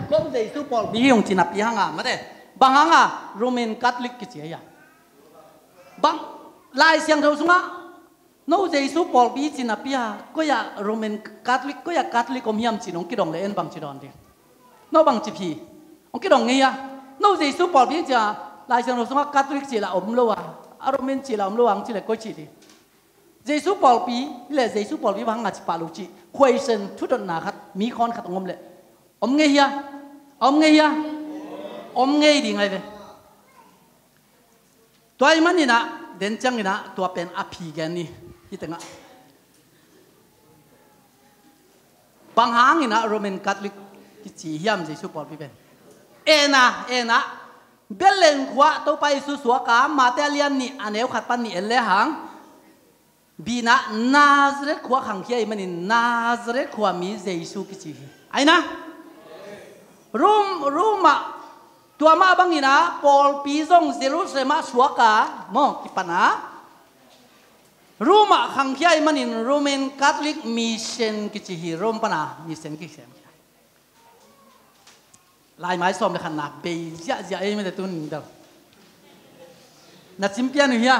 Rom Jesu pawlpi hi hong ci napi hang a, mate, bang hang a Roman Catholic kici hiam? Bang, Lai Siangtho sungah no Jesu pawlpi ci napi a, koi ah Roman Catholic, koi ah Catholic om hiam ci-in hong kidong le en bang ci dawn ding? No bang ci phi? Hong kidong ngei a. No Jesu pawlpi ci a, Lai Siangtho sungah Catholic ci la om lo a, a Roman ci la om lo a, hong ci le koi ci ding? Jesu pawlpi le Jesu pawlpi bang hang a ci pah lo cih question, thudotna khat, mi khawn khat hong om leh, om ngei hia? Om ngei hia? Om ngei ding ahi ve. Tua ahih manin ah, den ciangin ah, tua pen a phi gen ni, hih tengah. Bang hangin ah Roman Catholic kici hiam Jesu pawlpi pen? En a, en a. Bethlehem khua Topa Jesu suak a, Matthai a lian nih, a neu khat pan nih en le hang. Bina Nazareth khua khangkhia ahih manin Nazareth khua mi Jesu kici hi. Aina? Rom, Roma, tua mah bangin ah pawlpi zong Jerusalem ah suak a, maw, kipan a. Roma khangkhia ahih manin Roman Catholic Mission kici hi, Rome pan a mission kici hi. Laimai sawm le khatna bei ziahziah ei mate tun deuh. Na cimpian uh hia?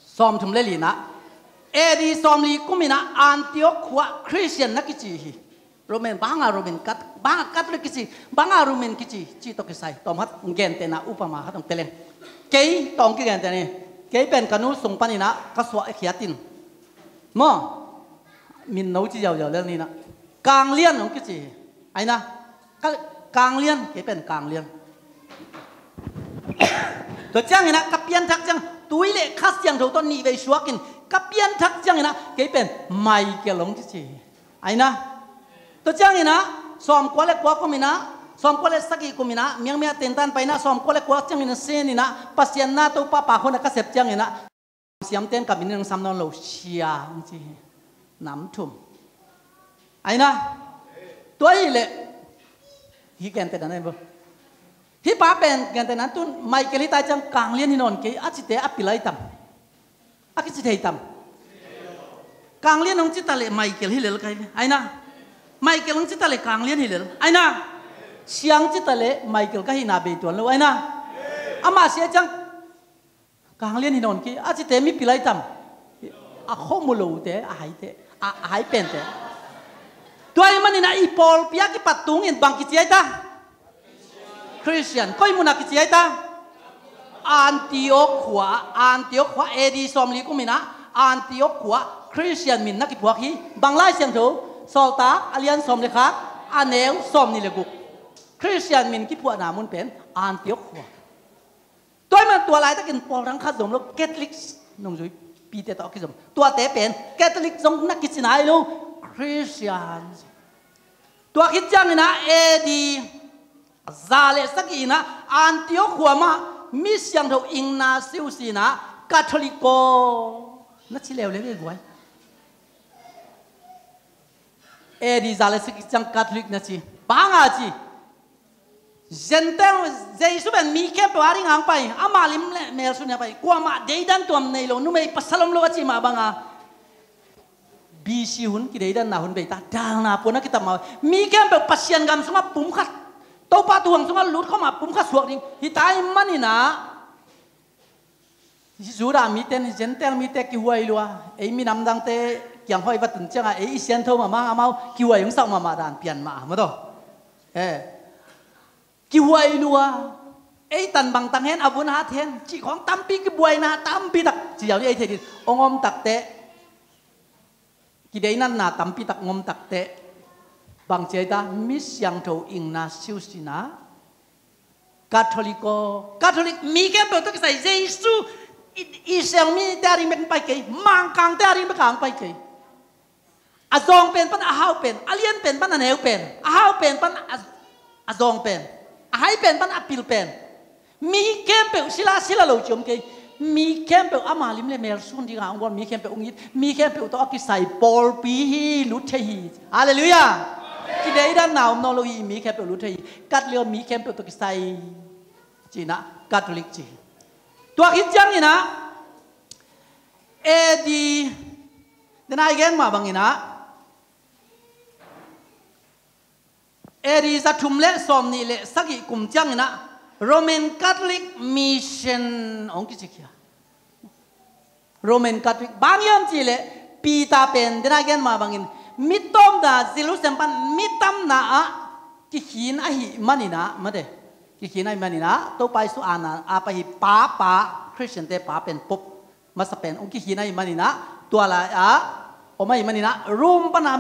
Sawm thum le lina. A D sawm li kum ina Antioch khua Christian na kici hi. Roman, banga Roman Cat-, banga Catholic kici, banga Roman kici, ci tawh kisai. Tawm khat gentehna upama khat hong teleng. Kei tawh kigentehna hi. Kei pen ka nu sung panina ka suah khiat in. Maw? Min no ci ziauziau lel nina. Kanglian hong kici hi. Aina. Ka, Kanglian, kei pen Kanglian. Tua ciangina ka pianthak ciang, tui le Kha Siangtho tawh nih vei suakin, ka pianthak ciangina, kei pen Michael hong kici hi. Aina. Tua ciangina, sawmkua le kua kumina, sawmkua le sagih kumina, miangmia tentan paina, sawmkua le kua ciangina, senina, Pasian na Topa pa khona ka sep ciangina, siamten ka min in hong sam nawn lo sia, hong ci hi. Nam thum. Aina. Tua hi le. Hi gentehna na hi bo. Hih pa pen gentehna tun Michael hi tai ciang Kanglian hi nawn kei, a cite a pil ahi tam? A kici thei tam? Kanglian hong ci taleh Michael hi lel ka hi ve. Aina. Michael hong ci taleh Kanglian hi lel. Aina. Siang ci taleh Michael ka hihna bei tuan lo. Aina. Amah si ahih ciang Kanglian hi nawn kei a cite mipi lai tam. A khomu lote, a haite, a, a hai pente. Tua ahih manin ah i pawlpi a kipat tungin bang kici ai ta? Christian. Koi mun ah kici ai ta? Antioch khua, Antioch khua A D sawmli kum in ah Antioch khua Christian min na kiphuak hi. Bang Lai Siangtho? Sawltak a lian sawm le khat, a neu sawmnih le guk. Christian min kiphuahna mun pen Antioch khua. Tua ahih man tua laitakin pawl dang khat zong om lo, Catholic nungzuipite tawh a kizom. Tuate pen Catholic zong na kici nai lo, Christian. Tua khit ciangin ah A D za le sagih in ah Antioch khua mah mi siangtho Ignatius in ah Catholic aw na ci leuleu hi guai. A D za le sagih ciang Catholic na ci. Bang a ci? Gentile, Jesu pen mi khempeuh a ding hong pai, ama lim le mel sun hong pai. Kuamah deidan tuam nei lo, numei pasal om lo a cih mah bang a, B C hun kideidanna hun bei ta, dalna puan a kitam mah. Mi khempeuh Pasian gam sungah pumkhat, Topa tuang sungah lut khawm a pumkhat suak ding. Hih ta ahih manin ah Judah mite, Gentile mite kihuai lua, ei minam dangte kiang hoih va tun ciangah ei i siangtho mahmah, amau kihuai hong sak mahmah dan pian mah a, maw taw. Eh. Kihuai lua, ei tan bang tang hen, a vun a hat hen cih khawng tampi, kibuaina tampi tak ci ziau ni, ei thei ding hong om takteh, kideinatna tampi tak hong om takteh, bang ci ai ta? Mi siangtho Ignatius in ah Catholic aw, Catholic mi khempeuh tawh kisai, Jesu i, Israel mite a ding bek hong pai kei, Mangkangte a ding bek a hong pai kei. A zawng pen pan a hau pen, a lian pen pan a neu pen, a hau pen pan a, a zawng pen, a hai pen pan a pil pen. Mi khempeuh, sila, sila lo ci om kei. Mi khempeuh ama lim le mel sun dingah hong bawl, mi khempeuh hong it, mi khempeuh tawh a kisai pawlpi hi, lut thei hi. Halleluiah. Kideidanna om nawn lo hi, mi khempeuh lut thei hi. Catholic aw, mi khempeuh tawh kisai ci in ah Catholic ci hi. Tua khit ciangin ah A D, den a i gen mah bangin ah A D za thum le sawmnih le sagih kum ciangin ah Roman Catholic Mission hong kicikkhia. Roman Catholic bang hiam cih leh Peter pen, den a i gen mah bangin, mi tawmna, Jerusalem pan mi tamna ah kikhin ahih manin ah, mate, kikhin ahih manin ah Topa Jesu aana a pai hi, Papa, Christian-te pa pen Pope masa pen hong kikhin ahih manin ah, tua lai-ah om ahih manin ah, Rome pan a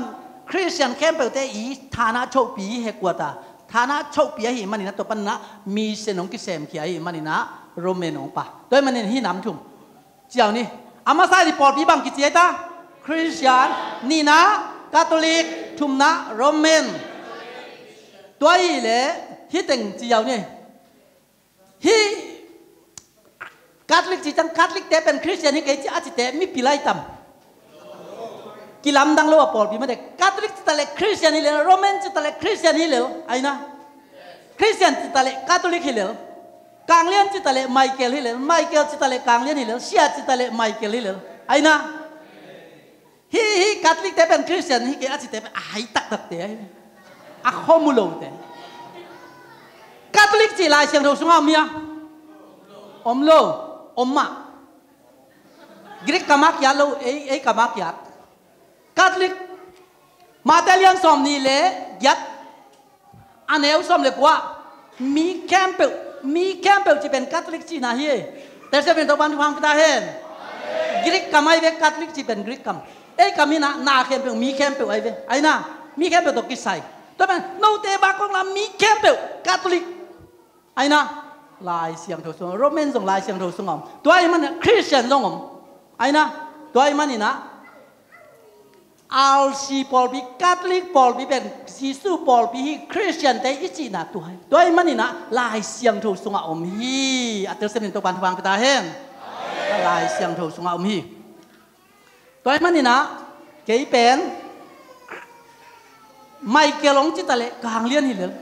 Christian khempeuhte i thana chohpi, headquarter, thana chohpi ahih manin ah, tua panin ah mission hong kisemkhia ahih manin ah Roman hong pha. Tua ahih manin hih nam thum ci ziau ni. A masa i pawlpi bang kici ai ta? Christian. Nihna Catholic, thumna Roman. Tua ahih leh hih teng ci ziau ni. Hih Catholic cih ciang, Catholic-te pen Christian hi kei ci a cite mipi lai tam? Kilamdang lo a pawlpi mate. Catholic ci taleh Christian hi lel, Roman ci taleh Christian hi lel, aina. Christian ci taleh Catholic hi lel. Kanglian ci taleh Michael hi lel, Michael ci taleh Kanglian hi lel, sia ci taleh Michael hi lel, aina. Hih, hih Catholic-te pen Christian hi kei a cite pen a hai taktakte ahi. A khomu lote. Catholic cih Lai Siangtho sungah om hia? Om lo. Om mah. Greek kam ah kiat lo, ei, ei kam ah kiat. Catholic, Matthai lian sawmnih le giat, a neu sawm le kua. Mi khempeuh, mi khempeuh cih pen Catholic cihna hi. Telsiam in Topa'n thupha hong pia ta hen. Greek kam ahi ve, Catholic cih pen Greek kam. Ei kam hi-in ah na khempeuh, mi khempeuh ahi ve. Ahi na, mi khempeuh tawh kisai. Tua pen note bang kong la, mi khempeuh Catholic. Ahi na, Lai Siangtho sungah, Roman zong Lai Siangtho sungah om. Tua ahih manin ah Christian zong om. Ahi na, tua ahih manin ah R C pawlpi, Catholic pawlpi pen Jesu pawlpi hi, Christian-te i cihna tua hi. Tua ahih manin ah Lai Siangtho sungah om hi. A telsiam in Topa'n thupha hong pia ta hen. Lai Siangtho sungah om hi. Tua ahih manin ah kei pen Michael hong ci taleh Kanglian hi lel.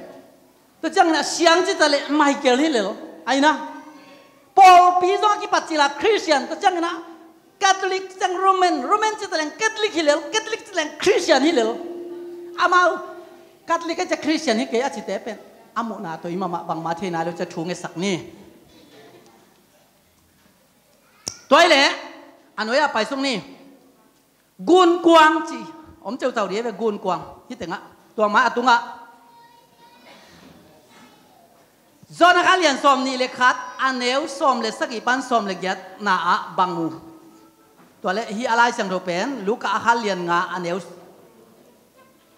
Tua ciangin ah Siang ci taleh Michael hi lel. Ahi na, pawlpi zong a kipat cil a Christian, tua ciangin ah Catholic ciang Roman, Roman ci taleng Catholic hi lel, Catholic ci taleng Christian hi lel. Amau Catholic a cia Christian hi kei a cite pen a muhna tawh i mahmah bangmah theihna lo cia thu ngetsak ni. Tua hi leh a nuai-ah paisuk ni. Gunkuang ci om ceucau dih a ve, gunkuang hi tengah tua ma a tungah John a kha lian sawm nih le khat a neu sawm le sagih pan sawm le giat na ah bang uh. Tua le hi a Lai Siangtho pen Luka a kha lian nga a neu,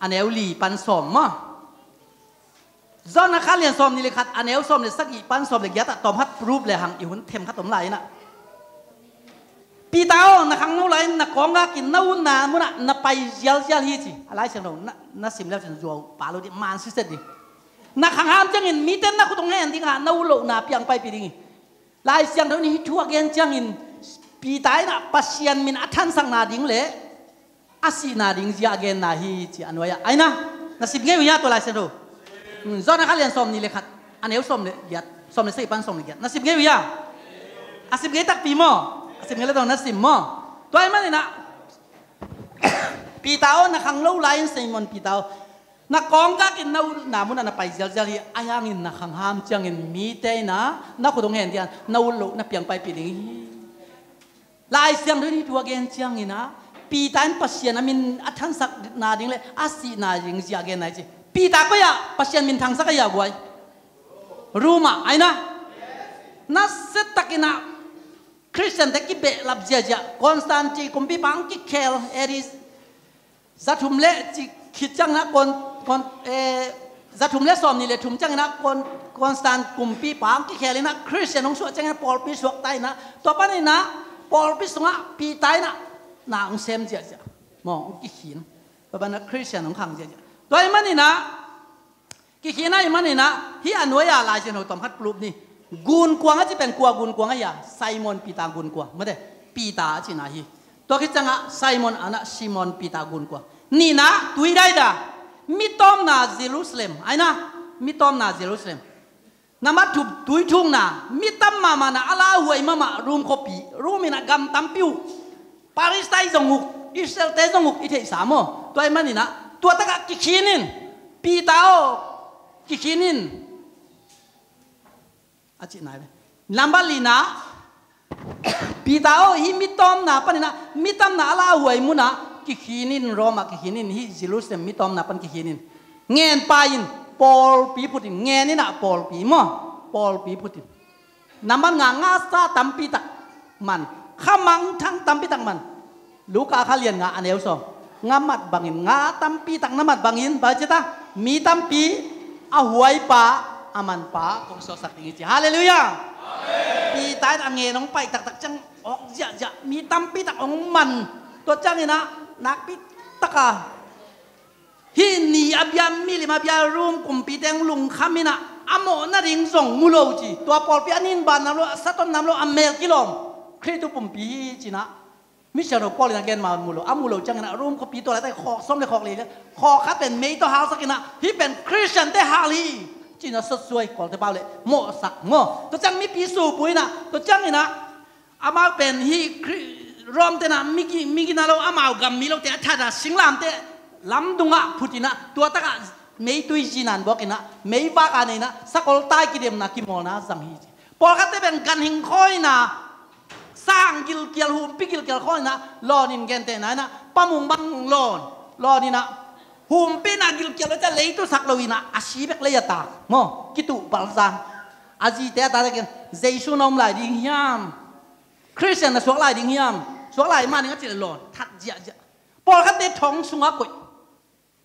a neu li pan sawm maw. John a kha lian sawm nih le khat a neu sawm le sagih pan sawm le giat ah tawm khat proof le hang i hun them khat om lai inah Peter aw, na khangno lai-in na kawnggak in na utna munah na pai zialzial hi ci. A Lai Siangtho na, na sim leu cin zuau pa lo dih, man siset dih. Na khangham ciangin mite na khut hong hen dingah na ut lohna piang paipih ding hi. Lai Siangtho in hih thu a gen ciangin Peter inah Pasian min a thansakna ding le a sihna ding zia a genna hi ci a nuai-ah. Aina, na sim ngei uh hia tua Lai Siangtho? John a kha lian sawm nih le khat a neu sawm le giat, sawm le sagih pan sawm le giat. Na sim ngei uh hia? A sim ngei takpi maw? A sim ngei le tawh na sim maw? Tua ahih maninah Peter aw, na khangno lai-in Simon Peter aw, na kawnggak in na utna munah na pai zialzial hi. Ahi hangin na khangham ciangin mite inah na khut hong hen dingah na ut loh na piang paipih ding hi. Lai Siangtho in hih thu a gen cianginah Peter in Pasian a min a thansakna ding le a sihna ding zia a genna hi ci. Peter koi-ah Pasian min thangsak a hia guai? Roma ah. Aina, nasia takinah Christian te kibehlap ziazia, Constantine kumpipa hong kikhel, A D zathum le cih khit cianginah kon, kon, eh, zathum le sawm nih le thum cianginah kon, Constant kumpipa hong kikhel inah Christian hong suah cianginah pawlpi suakta inah tua paninah pawlpi sungah Peter inah na hong sem ziahziah maw, hong kikhin. Tua banah Christian hong khang ziahziah. Tua ahih maninah kikhin ahih maninah hih a nuai-a Lai Siangtho tawm khat proof ni. Gunkuang a ci pen kua gunkuang a hia? Simon Peter gunkuang. Mate, Peter a cihna hi. Tua khit ciangah Simon anah Simon Peter gunkuang. Nihna, tuidaida, mi tawmna Jerusalem. Aina, mi tawmna Jerusalem. Nambat thum, tuithukna, mi tam mahmahna a lauhuai mahmah Rom khuapi. Rom inah gam tampi uh. Palestine zong uk, Israel-te zong uk i theihsa maw? Tua ahih maninah tua takah kikhin in, Peter aw, kikhin in a cihna hi ve. Nambat lina, Peter aw, hih mi tawmna paninah mi tamna a lauhuai munah kikhin in, Rom ah kikhin in, hih Jerusalem mi tawmna pan kikhin in. Ngen pai in, pawlpi phut in, ngen inah pawlpi maw, pawlpi phut in. Nambat nga, ngasa tampi tak man, kha mangthang tampi tak man. Luka kha lian nga a neu sawm. Nga mat bangin, nga tampi tak na mat bangin, bang ci ta, mi tampi a huaipa, a manpa kong suaksak ding hi ci. Halleluiah. Peter in a ngen hong pai taktak ciang awk ziahziah, mi tampi tak hong man. Tua cianginah nakpi taka hih ni a bia, milim a bia Rom kumpite hong lungkham inah a mawh nading zong mu lo ci. Tua pawlpi a nin ban nam lo, a saton nam lo, a mel kilawm Khristu pumpi hi cinah. Mi siangtho Paul inah gen ma mu lo, a mu lo cianginah Rom khuapi tua laitak khawk sawm le khawk li le khawk khat pen mei tawh halsak inah hih pen Christian-te hal hi cinah sotsuai, Kawlte pau le mawhsak maw. Tua ciang mipi supu inah, tua cianginah amau pen hih Khri-, Rom tenah migi, migina lo, amau gam mi lote a thata singlamteh lamdungah phut inah tua takah meitui zinan buak inah meivak a nei inah sakol tai kidemna kimawlna zang hi ci. Pawlkhatte pen ganhing khawina, sang gilkial, humpi gilkial khawina lawnin, gentehna inah pamung bang lawn, lawn inah humpi inah gilkial lo ciah lei tusak lo inah a si bek lei a tak maw, kituh balzan. A zite a tate kiang, Jesu na om lai ding hiam? Christian na suak lai ding hiam? Suak lai mah ning a cih leh lawn that ziahziah. Pawlkhatte thong sungah koih.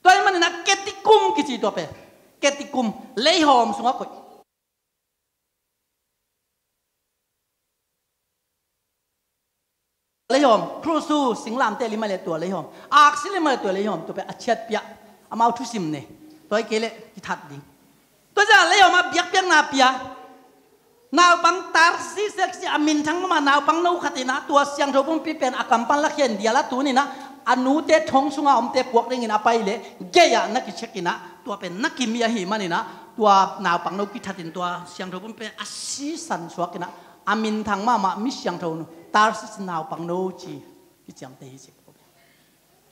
Tua ahih maninah ketikum kici tua pen. Ketikum, leihawm sungah koih. Leihawm, krusu singlamteh lim a le tua leihawm, aksi lim a le tua leihawm, tua pen a ciatpiah, amau thusim nei. Tua hi kei leh kithat ding. Tua zia leihawm a biakpiakna pia. Naupang Tarsis a minthang mahmah naupang no khat inah tua siangtho pumpi pen a kam pan lakhia in dial a tun inah a nute thong sunga omte puak dingin a pai leh gei-ah na kichek inah tua pen na kimi ahih maninah tua naupang no kithat in tua siangtho pumpi pen a sisan suak inah a minthang mahmah mi siangtho Tarsis naupang no ci kiciamteh hi ci.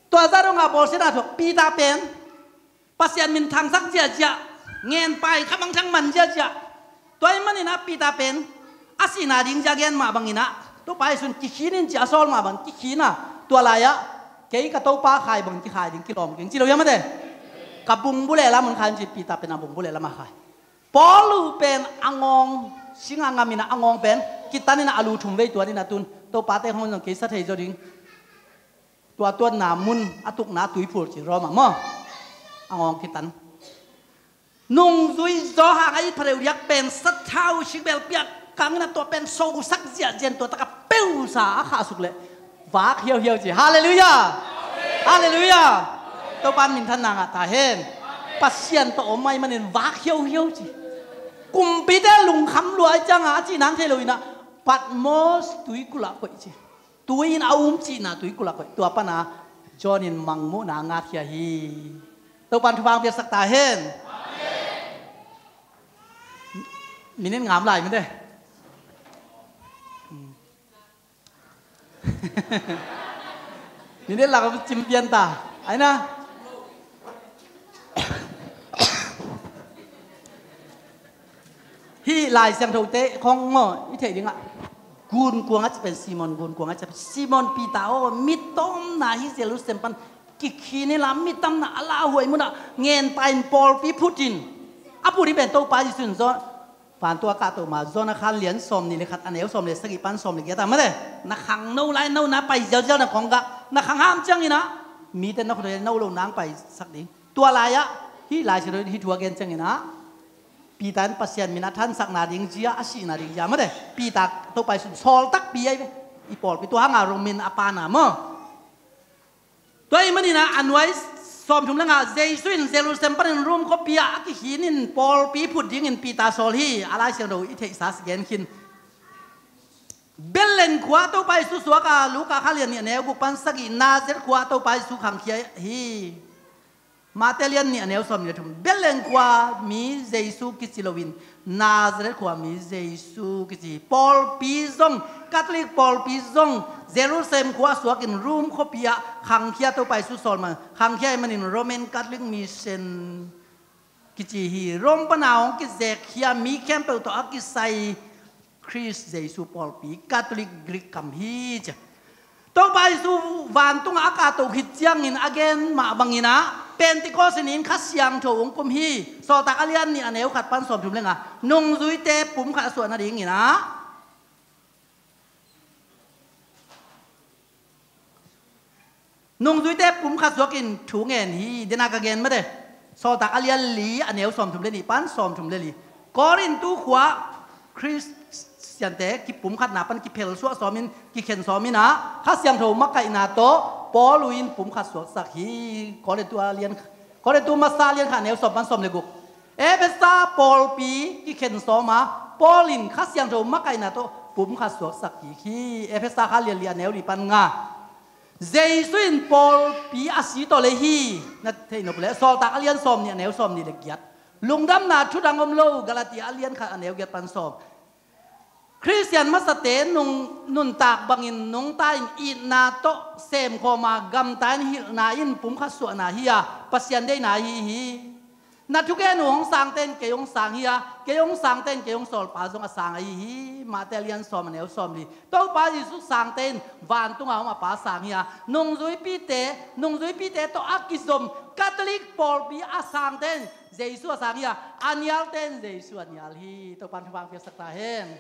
Tua zah dongah bawlsiatna thuak Peter pen Pasian min thangsak ziahziah, ngen pai kha mangthang man ziahziah. Tua ahih manin ah Peter pen a sihna ding zia gen mah bangin ah Topa Jesu in kikhin in ci a sawl mah bang kikhin a, tua lai-ah kei ka Topa khai bang kikhai ding kilawm keng ci lo hiam a te. Ka bung buleh lam un khai un ci Peter pen a bung buleh lamah khai. Paul uh pen a ngawng singa ngam in ah a ngawng pen kitan in ah a lu thum vei tuan in ah tun Topa te hong zong kei sa thei zaw ding. Tua tuanna mun a tukna tuiphul ci Rome ah maw? A ngawng kitan. Nungzui zawhang a it phareuh diak pen sathau sik bel piak kang in ah tua pen sosak ziahziah in tua takah peusa a khahsuk leh vak hiauhiau ci. Halleluiah. Halleluiah. Topa in minthanna ngah ta hen. Pasian tawh om ahih manin vak hiauhiau ci. Kumpite lungkham lua ahih ciangah a cih nang thei lo in ah Patmos tuikulh ah koih ci. Tui in a um cihna tuikulh ah koih. Tua pana John in mangmuhna a ngatkhia hi. Topa in thupha hong piaksak ta hen. Minit ngam lai mite. Minit lak cim pian ta. Aina. Hih Lai Siangthote khong maw i theih dingah gunkuang a ci pen Simon, gunkuang a ci pen Simon Peter aw, mi tamna hih Jerusalem pan kikhin inla, mi tamna a lauhuai munah ngen pai in pawlpi phut in a phut hi pen Topa Jesu in John vantung a kahtoh ma John a khan lian sawm nih le khat a neu sawm le sagih pan sawm le giat ah mate na khangno lai no na pai ziauziau na kong gah na khang ham cianginah mite na khut no lo nang paisak ding. Tua lai-ah hih Lai Siangtho hih thu a gen cianginah Peter in Pasian min a thansakna ding zia, a sihna ding zia mate Peter Topa Jesu in sawl takpi ahi ve. I pawlpi tua hanga Roman a pana maw? Tua ahih maninah a nuai sawmthum le nga Jesu in Jerusalem panin Rom khuapi ah a kikhin in pawlpi phut dingin Peter sawl hi. A Lai Siangtho i theihsa a gen khin. Bethlehem khua Topa Jesu suak a, Luka kha lian nih a neu guk pan sagih, Nazareth khua Topa Jesu khangkhia hi. Mate lian nih a neu sawm nih le thum. Bethlehem khua mi Jesu kici loin Nazareth khua mi Jesu kici hi. Pawlpi zong, Catholic pawlpi zong Jerusalem khua suakin Rom khuapi ah khangkhia Topa Jesu sawl man, khangkhia ahih manin Roman Catholic Mission kici hi. Rom pana hong kizekkhia mi khempeuh tawh a kisai Khrist Jesu pawlpi Catholic Greek kam hi cia. Topa Jesu vantungah a kahtoh khit ciangin a gen mah banginah Pentecost in Kha Siangtho hong kum hi. Sawltak a lian nih a neu khat pan sawmthum le nga nungzuite pumkhat a suah nadinginah nungzuite pumkhat suakin thu ngen hi. Dena ka gen mate Sawltak a lian li a neu sawmthum le nih pan sawmthum le li. Korintu khua Khristiante kipumkhatna pan kiphel suah sawmin kikhen sawminah Kha Siangtho makaihna tawh Paul uh in pumkhat suaksak hi. Korintu a lian Korintu masa lian kha neu sawm pan sawm le guk. Efesa pawlpi kikhen sawma Paul in Kha Siangtho makaihna tawh pumkhat suaksak kik hi. Efesa kha lian li a neu li pan nga. Jesu in pawlpi a si tawh lei hi. Na theih nop leh Sawltak a lian sawm nih a neu sawm nih le giat. Lungdamna thudang om lo Galatia a lian khat a neu giat pan sawm. Khristian masate nung nuntak bangin nungta in itna tawh semkhawma gamta in hilhna in pumkhat suahna hi-a Pasian deihna ahi hi. Na thugen uh hong sangte in kei hong sang hi-a kei hong sangte in kei hong sawlpa zong a sang ahi hi. Mate lian sawm a neu sawm li. Topa Jesu sangte in vantunga hong a pa sang hi-a nungzuipite nungzuipite tawh a kizom Catholic pawlpi a sangte in Jesu a sang hi-a a nialte in Jesu a nial hi. Topan thupha piaksak ta hen.